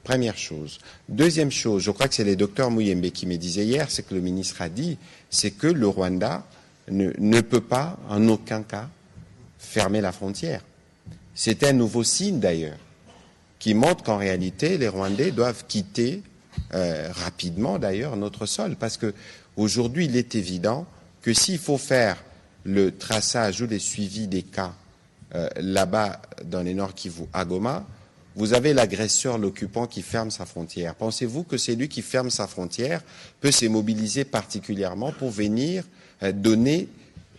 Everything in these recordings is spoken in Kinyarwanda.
Première chose. Deuxième chose, je crois que c'est le docteur Muyembe qui me disait hier, c'est que le ministre a dit, c'est que le Rwanda ne peut pas, en aucun cas, fermer la frontière. C'est un nouveau signe d'ailleurs, qui montre qu'en réalité, les Rwandais doivent quitter rapidement d'ailleurs notre sol, parce que aujourd'hui, il est évident que s'il faut faire le traçage ou les suivis des cas là-bas dans les Nord Kivu, à Goma, vous avez l'agresseur, l'occupant qui ferme sa frontière. Pensez-vous que celui qui ferme sa frontière peut se mobiliser particulièrement pour venir donner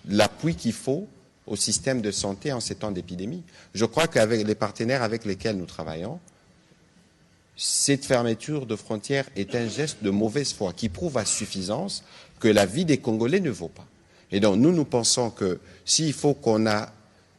l'appui qu'il faut au système de santé en ces temps d'épidémie? Je crois qu'avec les partenaires avec lesquels nous travaillons, cette fermeture de frontières est un geste de mauvaise foi qui prouve à suffisance que la vie des Congolais ne vaut pas. Et donc nous, nous pensons que s'il faut qu'on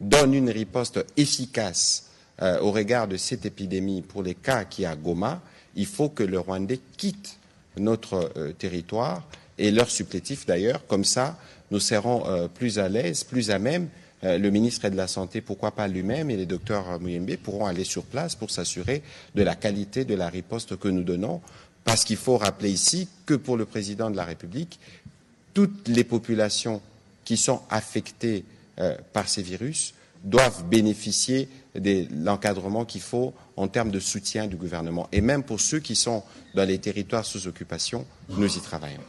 donne une riposte efficace au regard de cette épidémie pour les cas qui y a à Goma, il faut que le Rwandais quitte notre territoire et leurs supplétifs d'ailleurs. Comme ça, nous serons plus à l'aise, plus à même. Le ministre de la Santé, pourquoi pas lui-même, et les docteurs Muyembe pourront aller sur place pour s'assurer de la qualité de la riposte que nous donnons. Parce qu'il faut rappeler ici que pour le président de la République, toutes les populations qui sont affectées par ces virus doivent bénéficier de l'encadrement qu'il faut en termes de soutien du gouvernement. Et même pour ceux qui sont dans les territoires sous occupation, nous y travaillons.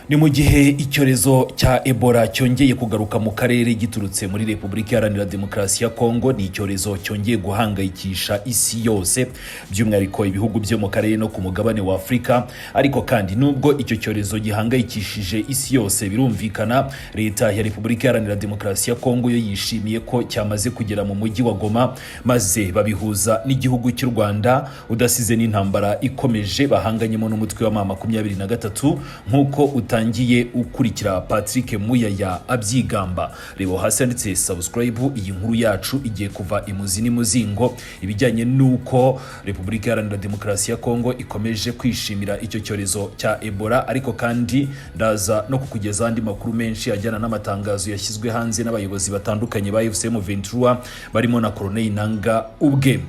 Ni mu gihe icyorezo cya Ebola cyongeye kugaruka mu karere giturutse muri Repubulika Iharanira Demokarasi ya Kongo. Ni icyorezo cyongeye guhangayikisha isi yose, by'umwihariko ibihugu byo mu karere no ku mugabane wa Afurika. Ariko kandi nubwo icyo cyorezo gihangayikishije isi yose, birumvikana leta ya Repubulika Iharanira Demokarasi ya Kongo yo yishimiye ko cyamaze kugera mu mujyi wa Goma, maze babihuza n'igihugu cy'u Rwanda, udasize n'intambara ikomeje bahanganyemo n'umutwe wa M23, nk'uko utangiye ukurikira Patrick Muyaya abyigamba. Reba hasi handitse subscribe. Iyi nkuru yacu igiye kuva imuzi n'imuzingo, ibijyanye n'uko Repubulika Iharanira Demokarasi ya Kongo ikomeje kwishimira icyo cyorezo cya Ebola. Ariko kandi ndaza no kukugezaho andi makuru menshi ajyana n'amatangazo yashyizwe hanze n'abayobozi batandukanye ba AFC M23, barimo na Corneille Nanga ubwe.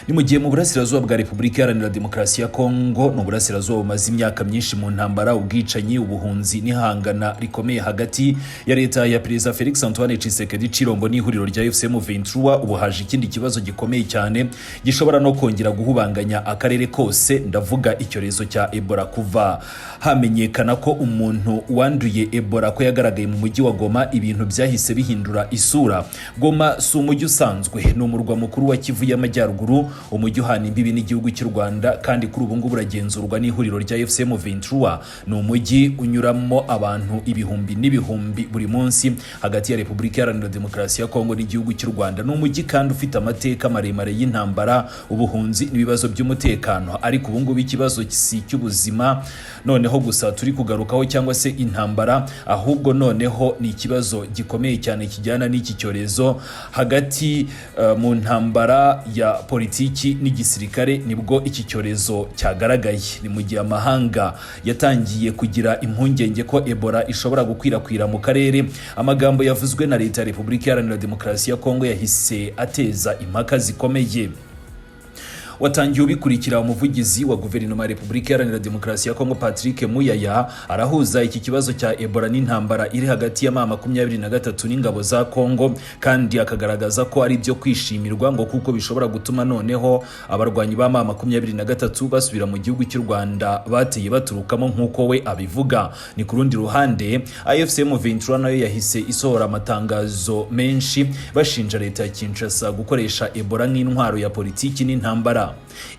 Ni mu gihe mu burasirazuba bwa Repubulika Iharanira Demokarasi ya Kongo, ni uburasirazuba bumaze imyaka myinshi mu ntambara, ubwicanyi, ubuhunzi n'ihangana rikomeye hagati ya leta ya Perezida Felix Antoine Tshisekedi Tshilombo n'ihuriro rya AFC M23. Ubu haje ikindi kibazo gikomeye cyane gishobora no kongera guhubanganya akarere kose, ndavuga icyorezo cya Ebola. Kuva hamenyekana ko umuntu wanduye Ebola ko yagaragaye mu mujyi wa Goma, ibintu byahise bihindura isura. Goma si umujyi usanzwe, ni umurwa mukuru wa Kivu y'Amajyaruguru, umujyi uhana imbibi n'igihugu cy'u Rwanda, kandi kuri ubu ngubu uragenzurwa n'ihuriro rya AFC M23. Ni umujyi unyuramo abantu ibihumbi n'ibihumbi buri munsi hagati ya Repubulika Iharanira Demokarasi ya Kongo n'igihugu cy'u Rwanda. Ni umujyi kandi ufite amateka maremare y'intambara, ubuhunzi n'ibibazo by'umutekano. Ariko ubu ngubu ikibazo si icy'ubuzima noneho gusa turi kugarukaho cyangwa se intambara, ahubwo noneho ni ikibazo gikomeye cyane kijyana n'iki cyorezo. Hagati mu ntambara ya politiki n'igisirikare nibwo iki cyorezo cyagaragaye. Ni mu gihe amahanga yatangiye kugira impungenge ko Ebola ishobora gukwirakwira mu karere. Amagambo yavuzwe na leta ya Repubulika Iharanira Demokarasi ya Kongo yahise ateza impaka zikomeye. Watangiye ubikurikira, umuvugizi wa guverinoma ya Repubulika Iharanira Demokarasi ya Kongo, Patrick Muyaya, arahuza iki kibazo cya Ebola n'intambara iri hagati ya M23 n'ingabo za Kongo, kandi akagaragaza ko ari ibyo kwishimirwa ngo kuko bishobora gutuma noneho abarwanyi ba M23 basubira mu gihugu cy'u Rwanda bateye baturukamo, nk'uko we abivuga. Ni ku rundi ruhande, AFC M23 nayo yahise isohora amatangazo menshi bashinja leta ya Kinshasa gukoresha Ebola nk'intwaro ya politiki n'intambara.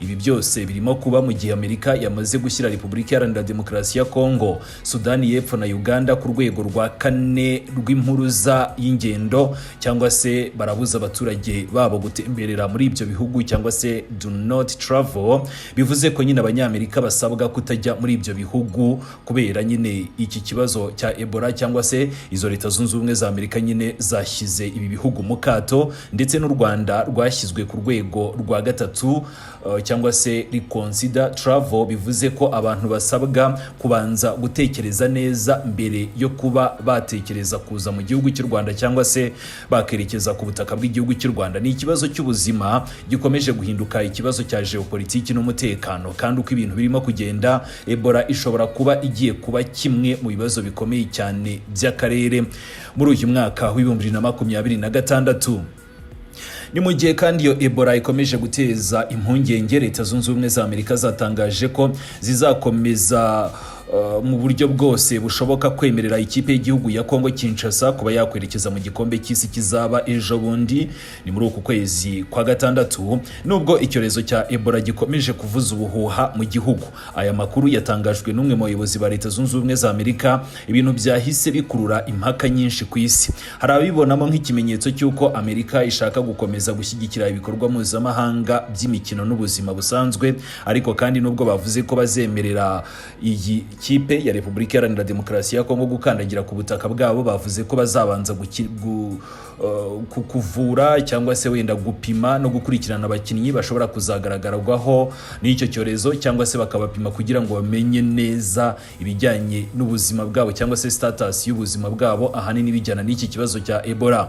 Ibi byose birimo kuba mu gihe Amerika yamaze gushyira Repubulika Iharanira Demokarasi ya Kongo, Sudani y'Epfo na Uganda ku rwego rwa kane rw'impuruza y'ingendo, cyangwa se barabuza abaturage babo gutemberera muri ibyo bihugu, cyangwa se do not travel. Bivuze ko nyine Abanyamerika basabwa kutajya muri ibyo bihugu kubera nyine iki kibazo cya Ebola, cyangwa se izo Leta Zunze Ubumwe za Amerika nyine zashyize ibi bihugu mu kato, ndetse n'u Rwanda rwashyizwe ku rwego rwa gatatu. cyangwa se reconsider travel. Bivuze ko abantu basabwa kubanza gutekereza neza mbere yo kuba batekereza kuza mu gihugu cy'u Rwanda cyangwa se bakerekeza ku butaka bw'igihugu cy'u Rwanda. Ni ikibazo cy'ubuzima gikomeje guhinduka ikibazo cya geopolitiki n'umutekano, kandi uko ibintu birimo kugenda, Ebola ishobora kuba igiye kuba kimwe mu bibazo bikomeye cyane by'akarere muri uyu mwaka wa 2026. Ni mu gihe kandi iyo Ebola ikomeje guteza impungenge, Leta Zunze Ubumwe za Amerika zatangaje ko zizakomeza mu buryo bwose bushoboka kwemerera ikipe y'igihugu ya Kongo Kinshasa kuba yakwerekeza mu gikombe cy'isi kizaba ejo bundi, ni muri uku kwezi kwa gatandatu, nubwo icyorezo cya Ebola gikomeje kuvuza ubuhuha mu gihugu. Aya makuru yatangajwe n'umwe mu bayobozi ba Leta Zunze Ubumwe za Amerika, ibintu byahise bikurura impaka nyinshi ku isi. Hari ababibonamo nk'ikimenyetso cy'uko Amerika ishaka gukomeza gushyigikira ibikorwa mpuzamahanga by'imikino n'ubuzima busanzwe. Ariko kandi, nubwo bavuze ko bazemerera iyi kipe ya Repubulika Iharanira Demokarasi ya Kongo gukandagira ku butaka bwabo, bavuze ko bazabanza kuvura cyangwa se wenda gupima no gukurikirana abakinnyi bashobora kuzagaragarwaho n'icyo cyorezo, cyangwa se bakabapima kugira ngo bamenye neza ibijyanye n'ubuzima bwabo cyangwa se status y'ubuzima bwabo, ahanini bijyana n'iki kibazo cya Ebola.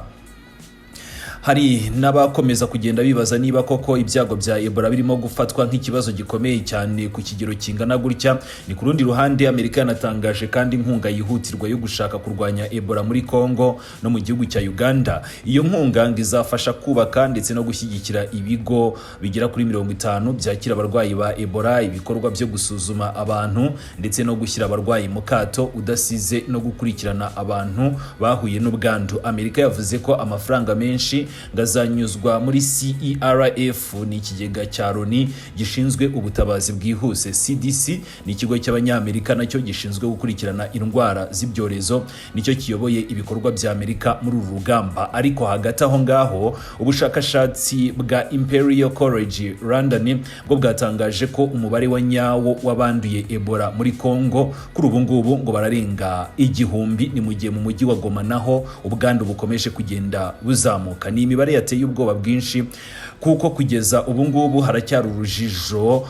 Hari n'abakomeza kugenda bibaza niba koko ibyago bya Ebola birimo gufatwa nk'ikibazo gikomeye cyane ku kigero kingana gutya. Ni ku rundi ruhande, Amerika yanatangaje kandi inkunga yihutirwa yo gushaka kurwanya Ebola muri Congo no mu gihugu cya Uganda. Iyo nkunga ngo izafasha kubaka ndetse no gushyigikira ibigo bigera kuri 50 byakira abarwayi ba Ebola, ibikorwa byo gusuzuma abantu ndetse no gushyira abarwayi mu kato, udasize no gukurikirana abantu bahuye n'ubwandu. Amerika yavuze ko amafaranga menshi ngo azanyuzwa muri CERF, ni ikigega cya Loni gishinzwe ubutabazi bwihuse. CDC ni ikigo cy'Abanyamerika nacyo gishinzwe gukurikirana indwara z'ibyorezo, nicyo kiyoboye ibikorwa bya Amerika muri uru rugamba. Ariko hagati aho ngaho, ubushakashatsi bwa Imperial College London bwo bwatangaje ko umubare wa nyawo w'abanduye Ebola muri Congo kuri ubu ngubu ngo bararenga 1000. Ni mu gihe mu mujyi wa Goma naho ubwandu bukomeje kugenda buzamuka. Ni imibare yateye ubwoba bwinshi, kuko kugeza ubu ngubu haracyari urujijo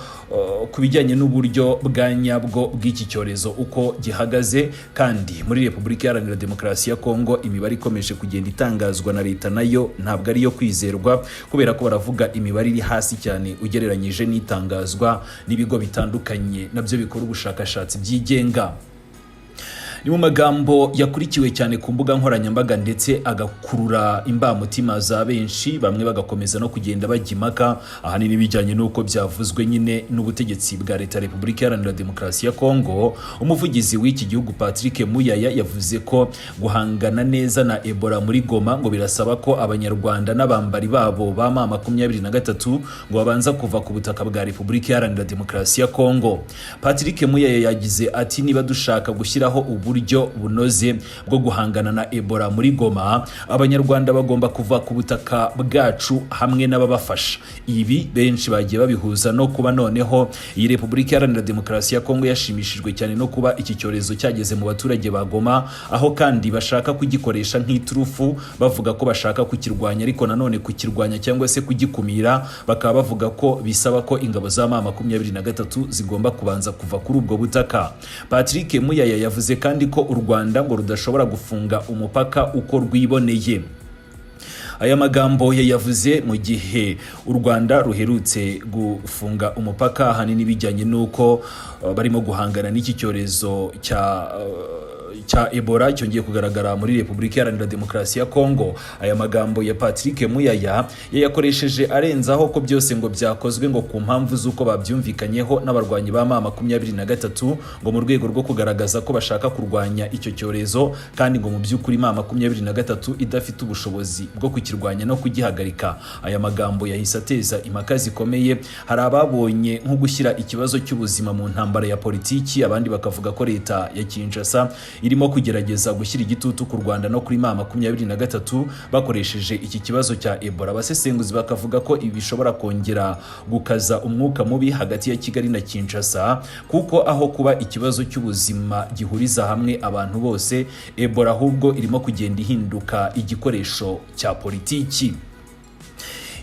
ku bijyanye n'uburyo bwa nyabwo bw'iki cyorezo uko gihagaze. Kandi muri Repubulika Iharanira Demokarasi ya Kongo, imibare ikomeje kugenda itangazwa na leta nayo ntabwo ari iyo kwizerwa, kubera ko baravuga imibare iri hasi cyane ugereranyije n'itangazwa n'ibigo bitandukanye nabyo bikora ubushakashatsi byigenga. Ni mu magambo yakurikiwe cyane ku mbuga nkoranyambaga ndetse agakurura imbamutima za benshi, bamwe bagakomeza no kugenda bajya impaka, ahanini bijyanye n'uko byavuzwe nyine n'ubutegetsi bwa leta ya Repubulika Iharanira Demokarasi ya Kongo. Umuvugizi w'iki gihugu, Patrick Muyaya, yavuze ko guhangana neza na Ebola muri Goma ngo birasaba ko Abanyarwanda n'abambari babo ba M23 ngo babanza kuva ku butaka bwa Repubulika Iharanira Demokarasi ya Kongo. Patrick Muyaya yagize ati: "Niba dushaka gushyiraho uburyo bunoze bwo guhangana na Ebola muri Goma, Abanyarwanda bagomba kuva ku butaka bwacu hamwe n'ababafasha." Ibi benshi bagiye babihuza no kuba noneho iyi Repubulika Iharanira Demokarasi ya Kongo yashimishijwe cyane no kuba iki cyorezo cyageze mu baturage ba Goma, aho kandi bashaka kugikoresha nk'iturufu, bavuga ko bashaka kukirwanya. Ariko nanone kukirwanya cyangwa se kugikumira, bakaba bavuga ko bisaba ko ingabo za M23 zigomba kubanza kuva kuri ubwo butaka. Patrick Muyaya yavuze kandi ko u Rwanda ngo rudashobora gufunga umupaka uko rwiboneye. Aya magambo yayavuze mu gihe u Rwanda ruherutse gufunga umupaka, ahanini bijyanye n'uko barimo guhangana n'iki cyorezo cya Ebola cyongeye kugaragara muri Repubulika Iharanira Demokarasi ya Kongo. Aya magambo ya Patrick Muyaya yayakoresheje arenzaho ko byose ngo byakozwe ngo ku mpamvu z'uko babyumvikanyeho n'abarwanyi ba M23, ngo mu rwego rwo kugaragaza ko bashaka kurwanya icyo cyorezo, kandi ngo mu by'ukuri M23 idafite ubushobozi bwo kukirwanya no kugihagarika. Aya magambo yahise ateza impaka zikomeye. Hari ababonye nko gushyira ikibazo cy'ubuzima mu ntambara ya politiki, abandi bakavuga ko leta ya Kinshasa irimo kugerageza gushyira igitutu ku Rwanda no kuri M23 bakoresheje iki kibazo cya Ebola. Abasesenguzi bakavuga ko ibi bishobora kongera gukaza umwuka mubi hagati ya Kigali na Kinshasa, kuko aho kuba ikibazo cy'ubuzima gihuriza hamwe abantu bose, Ebola ahubwo irimo kugenda ihinduka igikoresho cya politiki.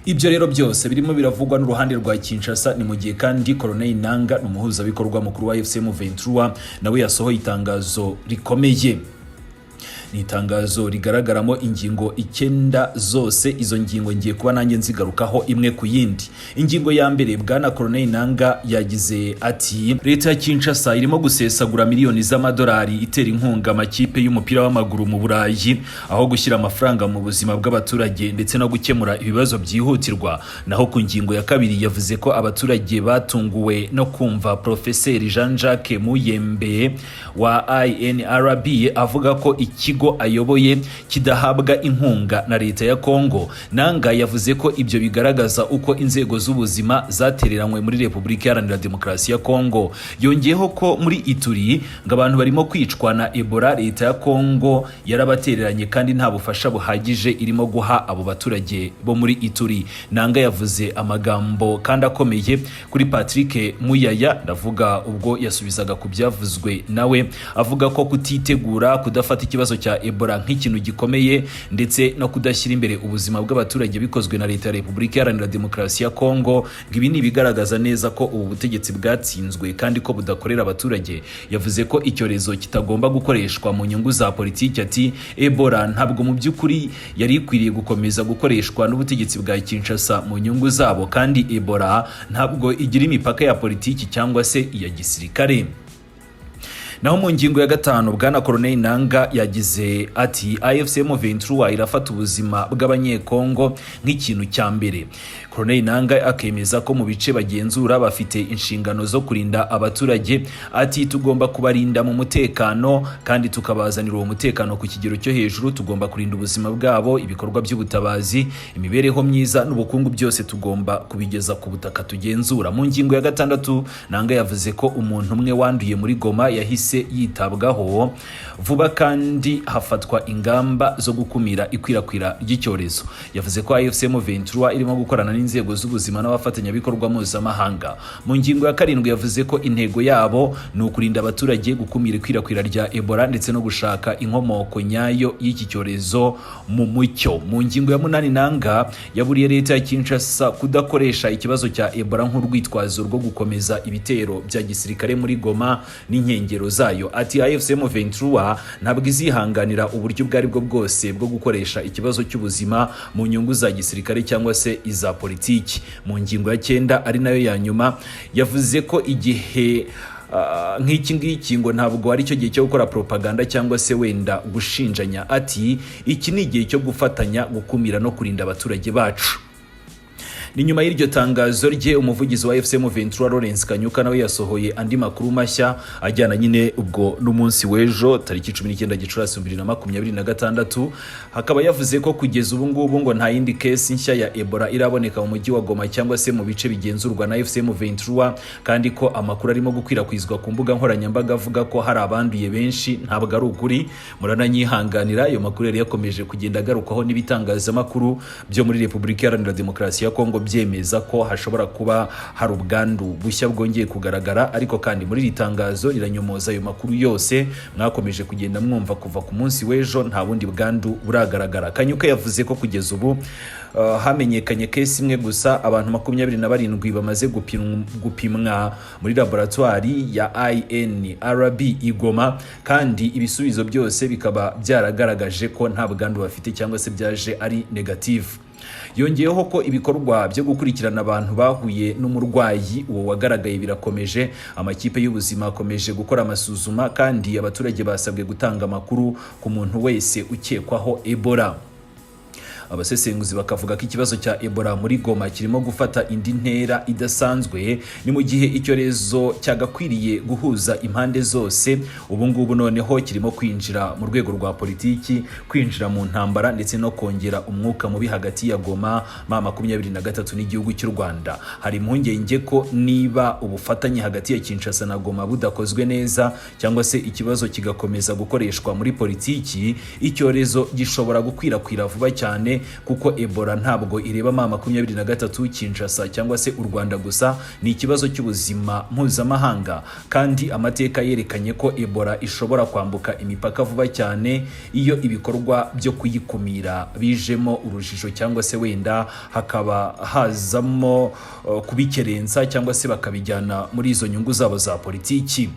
Ibyo rero byose birimo biravugwa n'uruhande rwa Kinshasa. Ni mu gihe kandi Corneille Nanga, ni umuhuzabikorwa mukuru wa AFC M23, nawe yasohoye itangazo rikomeye. Ni itangazo rigaragaramo ingingo 9 zose. Izo ngingo ngiye kuba nanjye nzigarukaho imwe ku yindi. Ingingo ya mbere, bwana Corneille Nanga yagize ati: "Leta ya Kinshasa irimo gusesagura miliyoni z'amadolari itera inkunga amakipe y'umupira w'amaguru mu Burayi aho gushyira amafaranga mu buzima bw'abaturage ndetse no gukemura ibibazo byihutirwa." Naho ku ngingo ya kabiri, yavuze ko abaturage batunguwe no kumva Profeseri Jean Jacques Muyembe wa INRB avuga ko ikigo ayoboye kidahabwa inkunga na leta ya Kongo. Nanga yavuze ko ibyo bigaragaza uko inzego z'ubuzima zatereranywe muri Repubulika Iharanira Demokarasi ya Kongo. Yongeyeho ko muri Ituri ngo abantu barimo kwicwa na Ebola, leta ya Kongo yarabatereranye kandi nta bufasha buhagije irimo guha abo baturage bo muri Ituri. Nanga yavuze amagambo kandi akomeye kuri Patrick Muyaya, ndavuga ubwo yasubizaga ku byavuzwe nawe, avuga ko kutitegura, kudafata ikibazo cya Ebola nk'ikintu gikomeye ndetse no kudashyira imbere ubuzima bw'abaturage bikozwe na leta ya Repubulika Iharanira Demokarasi ya Kongo, ngo ibi ni ibigaragaza neza ko ubu butegetsi bwatsinzwe kandi ko budakorera abaturage. Yavuze ko icyorezo kitagomba gukoreshwa mu nyungu za politiki. Ati: "Ebola ntabwo mu by'ukuri yari ikwiriye gukomeza gukoreshwa n'ubutegetsi bwa Kinshasa mu nyungu zabo, kandi Ebola ntabwo igira imipaka ya politiki cyangwa se iya gisirikare." Naho mu ngingo ya gatanu, bwana Corneille Nanga yagize ati: "AFC M23 irafata ubuzima bw'Abanyekongo nk'ikintu cya mbere." Corneille Nanga akemeza ko mu bice bagenzura bafite inshingano zo kurinda abaturage. Ati: "Tugomba kubarinda mu mutekano kandi tukabazanira uwo mutekano ku kigero cyo hejuru. Tugomba kurinda ubuzima bwabo, ibikorwa by'ubutabazi, imibereho myiza n'ubukungu, byose tugomba kubigeza ku butaka tugenzura." Mu ngingo ya gatandatu, Nanga yavuze ko umuntu umwe wanduye muri Goma yahise yitabwaho vuba kandi hafatwa ingamba zo gukumira ikwirakwira ry'icyorezo. Yavuze ko AFC M23 irimo gukorana n'inzego z'ubuzima n'abafatanyabikorwa mpuzamahanga. Mu ngingo ya karindwi, yavuze ko intego yabo ni ukurinda abaturage, gukumira ikwirakwira rya Ebola ndetse no gushaka inkomoko nyayo y'iki cyorezo mu mucyo. Mu ngingo ya munani, Nanga yaburiye leta ya Kinshasa kudakoresha ikibazo cya Ebola nk'urwitwazo rwo gukomeza ibitero bya gisirikare muri Goma n'inkengero zayo. Ati: "AFC M23 ntabwo izihanganira uburyo ubwo ari bwo bwose bwo gukoresha ikibazo cy'ubuzima mu nyungu za gisirikare cyangwa se iza politiki." Mu ngingo ya cyenda, ari nayo ya nyuma, yavuze ko igihe nk'iki ngiki ngo ntabwo ari cyo gihe cyo gukora propaganda cyangwa se wenda gushinjanya. Ati: "Iki ni igihe cyo gufatanya gukumira no kurinda abaturage bacu." Ni nyuma y'iryo tangazo rye, umuvugizi wa AFC M23 Lawrence Kanyuka nawe yasohoye andi makuru mashya ajyana nyine ubwo n'umunsi w'ejo tariki 19 Gicurasi 2026. Hakaba yavuze ko kugeza ubu ngubu ngo nta yindi case nshya ya Ebola iraboneka mu mujyi wa Goma cyangwa se mu bice bigenzurwa na AFC M23, kandi ko amakuru arimo gukwirakwizwa ku mbuga nkoranyambaga avuga ko hari abanduye benshi ntabwo ari ukuri. Murananyihanganira, ayo makuru yari yakomeje kugenda agarukwaho n'ibitangazamakuru byo muri Repubulika Iharanira Demokarasi ya Kongo, byemeza ko hashobora kuba hari ubwandu bushya bwongeye kugaragara. Ariko kandi muri iri tangazo riranyomoza ayo makuru yose mwakomeje kugenda mwumva kuva ku munsi w'ejo. Nta bundi bwandu buragaragara. Kanyuka yavuze ko kugeza ubu hamenyekanye case imwe gusa, abantu 27 bamaze gupimwa muri laboratwari ya INRB i Goma, kandi ibisubizo byose bikaba byaragaragaje ko nta bwandu bafite cyangwa se byaje ari negative. Yongeyeho ko ibikorwa byo gukurikirana abantu bahuye n'umurwayi uwo wagaragaye birakomeje, amakipe y'ubuzima akomeje gukora amasuzuma, kandi abaturage basabwe gutanga amakuru ku muntu wese ukekwaho Ebola. Abasesenguzi bakavuga ko ikibazo cya Ebola muri Goma kirimo gufata indi ntera idasanzwe. Ni mu gihe icyorezo cyagakwiriye guhuza impande zose, ubu ngubu noneho kirimo kwinjira mu rwego rwa politiki, kwinjira mu ntambara ndetse no kongera umwuka mubi hagati ya Goma, M23 n'igihugu cy'u Rwanda. Hari impungenge ko niba ubufatanye hagati ya Kinshasa na Goma budakozwe neza cyangwa se ikibazo kigakomeza gukoreshwa muri politiki, icyorezo gishobora gukwirakwira vuba cyane. cyane, kuko Ebola ntabwo ireba M23, Kinshasa cyangwa se u Rwanda gusa. Ni ikibazo cy'ubuzima mpuzamahanga, kandi amateka yerekanye ko Ebola ishobora kwambuka imipaka vuba cyane iyo ibikorwa byo kuyikumira bijemo urujijo, cyangwa se wenda hakaba hazamo kubikerensa, cyangwa se bakabijyana muri izo nyungu zabo za politiki.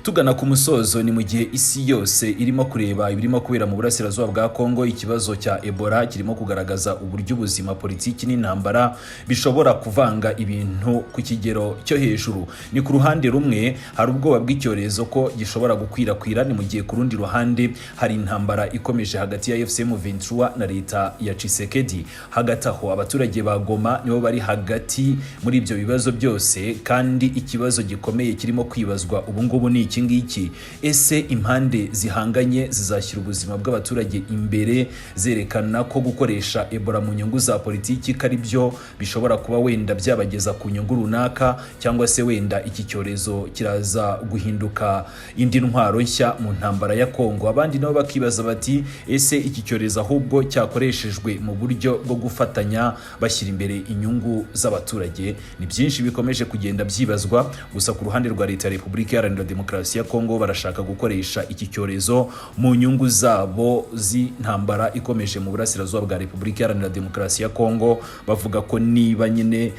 Tugana ku musozo, ni mu gihe isi yose irimo kureba ibirimo kubera mu burasirazuba bwa Kongo, ikibazo cya Ebola kirimo kugaragaza uburyo ubuzima, politiki n'intambara bishobora kuvanga ibintu ku kigero cyo hejuru. Ni ku ruhande rumwe hari ubwoba bw'icyorezo ko gishobora gukwirakwira, ni mu gihe ku rundi ruhande hari intambara ikomeje hagati ya AFC M23 na leta ya Tshisekedi. Hagati aho, abaturage ba Goma nibo bari hagati muri ibyo bibazo byose, kandi ikibazo gikomeye kirimo kwibazwa ubu ngubu ni iki ngiki: ese impande zihanganye zizashyira ubuzima bw'abaturage imbere, zerekana ko gukoresha Ebola mu nyungu za politiki ko ari byo bishobora kuba wenda byabageza ku nyungu runaka, cyangwa se wenda iki cyorezo kiraza guhinduka indi ntwaro nshya mu ntambara ya Kongo? Abandi nabo bakibaza bati: ese iki cyorezo ahubwo cyakoreshejwe mu buryo bwo gufatanya, bashyira imbere inyungu z'abaturage? Ni byinshi bikomeje kugenda byibazwa. Gusa ku ruhande rwa leta ya Repubulika Iharanira Demokarasi ya Kongo, barashaka gukoresha iki cyorezo mu nyungu zabo z'intambara ikomeje mu burasirazuba bwa Repubulika Iharanira Demokarasi ya Kongo. Bavuga ko niba nyine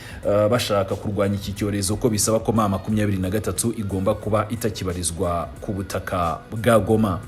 bashaka kurwanya iki cyorezo, ko bisaba ko M23 igomba kuba itakibarizwa ku butaka bwa Goma.